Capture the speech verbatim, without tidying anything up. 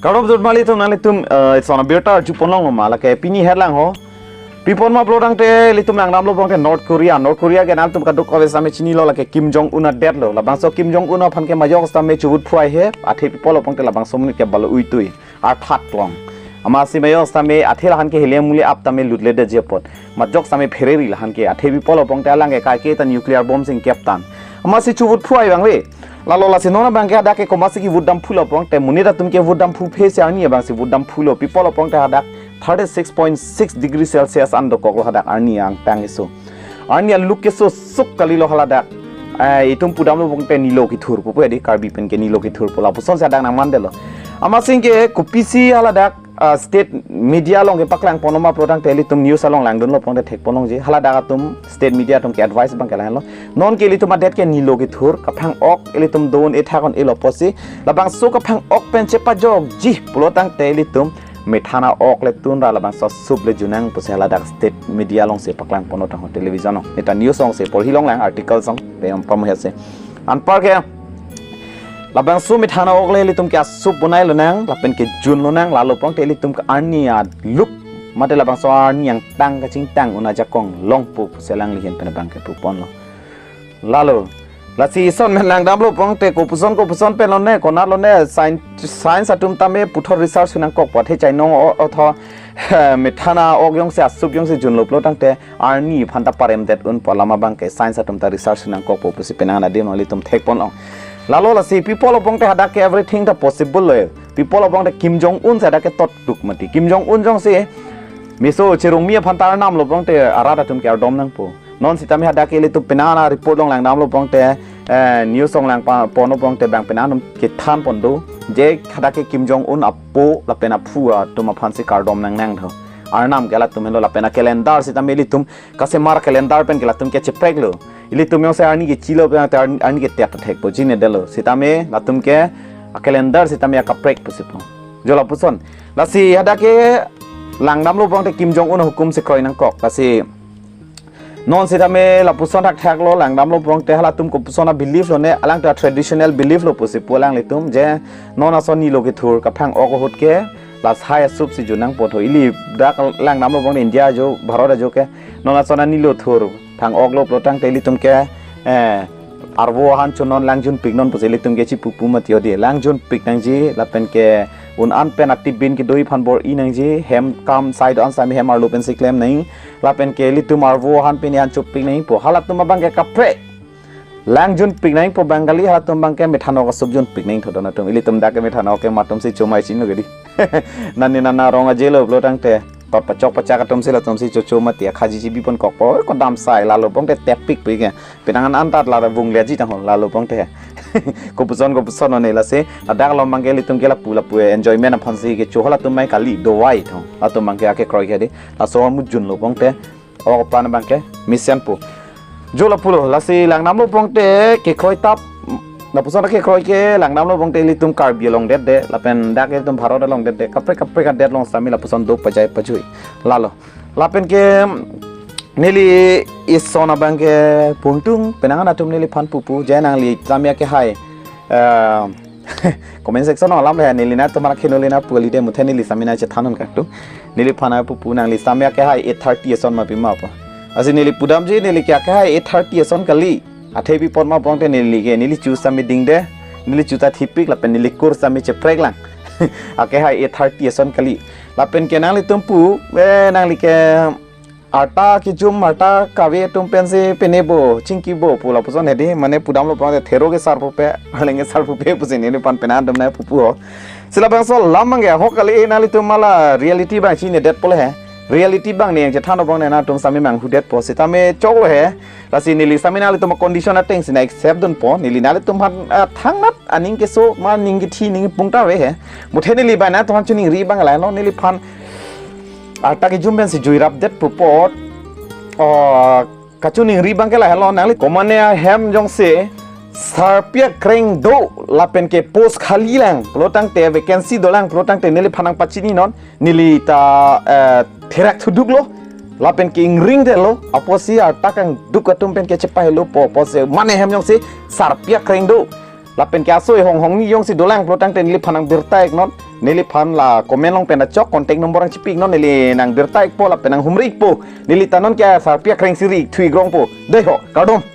Kardom jut ma ilitum, nanglitum, eh, ison abirta arju ponlong ma, lake pini headline ho. Pi pon ma pulo tangte ilitum langdamlo pulote North Korea. North Korea ke nangtum kadokave sitame chinilo, lake Kim Jong Un adetlo. Labangso Kim Jong Un aphan ke majok sitame chuvut phu ai he, athe pi pulo pulote labangso amonit ke balo uitui. Arthat klong. Amatsi majok sitame athe lahan ke helium muli ap tame lutledetji apot. Majok sitame phereri lahan ke, athe pi pulo pulote alang ke kaike ta nuclear bomb sing kep tan. Amatsi chuvut phu ai abang ave. Lalo lasi non abang ke hadak ke komatsi kevut dam phulo pulote, monit atum kevut dam phu phesi arni abangsi vut dam phulo, pi pulo pulote hadak thirty six point six degree Celsius an dokoklo hadak arni angtang keso. Arni aluk keso suk kalilo haladak. Eh, itum pudamlo pulote nilo kethur pupo, edi Karbi pen ke nilo kethur pu, lapusonsi hadak nangmandetlo. Amatsi ke kopisi haladak, ah, state media along ke paklang ponlo ma pulo tangte ilitum news along langdunlo pulote thek ponlongji. Haladak atum state media atum ke advice abang ke lahenlo. Non ke ilitum adet ke nilo kethur, kaphang-ok ilitum do-un-e thak-un-elo pusi. Labangso kaphang-ok pen chepajokji pulo tangte ilitum methan a-ok le tun ra labangso asup le jun nang pusi haladak state media alongsi paklang ponlo tangho, television along. Neta news alongsi porhi longlang, article song, pe om pam hese. Anpar ke labangso methan a-ok le ilitum ke asup bonai lonang, lapen kejun lonang, lalo pulote ilitum ke arni aluk, mate labangso arni angtang kachingtang un ajakong longpo pusi alangli ahin pen abang ke pu ponlo. Lalo, lasi ison men langdamlo pulote kopuson kopuson pen lone, konat lone, science, science atum tame puthot research nangkokpo, athe chainong o-, otho, methan a-ok jongsi asup jongsi junlo pulo tangte arni aphan ta paremdet unpo, lama abang ke science atum ta research nangkokpo pusi penang adim ilitum thek ponlong. Lalo lasi pi pulo pulote hadak ke everything ta possible lo. Pi pulo pulote Kim Jong Un si hadak ke tot tuk mati. Kim Jong Un jongsi meso cherungmi aphan ta arnamlo pulote arat atum ke ardom nangpo. Non sitame hadak ke ilitum penang a-report along langdamlo pulote, eh, news along lang pa-, ponlo pulote bang penang atum kethan pon do. Je hadak ke Kim Jong Un apo lapen aphu atum aphansi kardom nangnang tho. Arnam ke latum helo lapen a-calendar sitame ilitum kasemar calendar pen ke latum ke chepreklo. Ilitum jongsi arni kechilo pen arni, arni ketet thekpo, chinedetlo. Sitame latum ke a-calendar sitame akaprek pusi pu. Jo lapuson. Lasi hadak ke langdamlo pulote Kim Jong Un ahukum si kroi nangkok. Lasi non sitame lapuson thakthak lo, langdamlo pulote halatum kopuson a-belief lone, alang ta traditional belief lo pusi pu alanglitum, je non ason nilo kethur, kaphang-ok ahut ke la sai asup si jun nangpo tho. Ili dak langdamlo pulote India ajo, Bharat ajo ke non ason a nilo thur, phang-ok lo pulo tangte ilitum ke, eh, arvo ahan chonon, lang junpik non pusi ilitum ke chipupu mati odi. Lang junpik nangji, lapen ke un an pen atibin kedo aphan bor-i nangji, hem kam sai do-an sitame hem arlo pensi klem nang, lapen ke ilitum arvo ahan pini an chopik nangpo, halatum abang ke kaprek. Lang junpik nangpo bang kali, halatum abang ke methan a-ok asup junpik nang tho don atum. Ilitum dak ke methan a-ok ke matum si chomai chin lo kedi. Nani nana rong ajelo pulo tangte tot pachok pachak atum si latum si chocho mati, akhaji chibi pon kokpo, kodam sai lalo pulote tepik pi ke. Penang an antat la vung leji tangho lalo pulote. Kopuson kopuson one lasi, ladak along abang ke ilitum ke lapu lapu enjoyment aphansi kecho, halatum mai kali dovai tho. Latum abang ke akekroi ke di. Laso amu junlo pulote, ok apran abang ke mesen pu. Jo lapulo, lasi langdamlo pulote kekroi tap, lapuson kekroi ke langdamlo pulote ilitum Karbi along det de, lapen dak ilitum Bharat along det de, kaprek kaprek adet along sitame lapuson do pajai pajui. Lalo. Lapen ke neli ison abang ke pungtung, penang an atum neliphan pupu, je nangli sitame akehai, eh, comment section along alam he, neli nangtum akheno le nangpu kali de, muthe neli sitame nangchethan un kaktu. Neliphan nangpupu, nangli sitame akehai eight thirty ason ma pima pu. Lasi neli pudamji, neli ke akehai eight thirty ason kali. Athe pi pon ma pulote neli ke, neli chu sitame dingde, neli chu ta thipik lapen neli kur sitame cheprek lang. Akehai eight thirty ason kali. Lapen ke nanglitum pu, eh, nangli ke arta kejum, arta kave atum pensi pine bo, chingki bo pu lapuson hedi, mane pudamlo pulote thero ke sar pupe, arleng ke sar pupe pusi neliphan penang atum nangpupu ho. Si labangso alam abang ke ho kali, nanglitum mala reality abang chinedet pole he. Reality abang ne nangchethan abang ne nangtum sitame manghudetpo, sitame choklo he. Lasi neli sitame nanglitum condition ateng si nang accept dunpo, neli nanglitum aphan, ah, thangnat aning keso ma ning kethi ning pungta ave he. Muthe neli abang nangtum aphan chiningri abang lahenlo, neliphan arta kejum pensi jui rapdet pu apot, oh, kachiningri abang ke lahenlo, nangli komatne ahem jongsi sarpi akreng do lapen ke post khali lang pulo tangte, vacancy dolang pulo tangte neliphan nangpachini non, neli ta, eh, therak thuduk lo, lapen ke ingring det lo, apotsi arta kangduk atum pen ke chepahelo po, apotsi mane ahem jongsi sarpi akreng do, Lapen ke asoi hong hong ni jongsi dolang pulo tangte neliphan nangbirta iknon. Neliphan la comment along pen achok contact number nangchipi iknon, neli nangbirta ikpo lapen nanghumri ikpo. Neli ta non ke sarpi akreng si ri ikthu ikrongpo. Dei ho, kardom.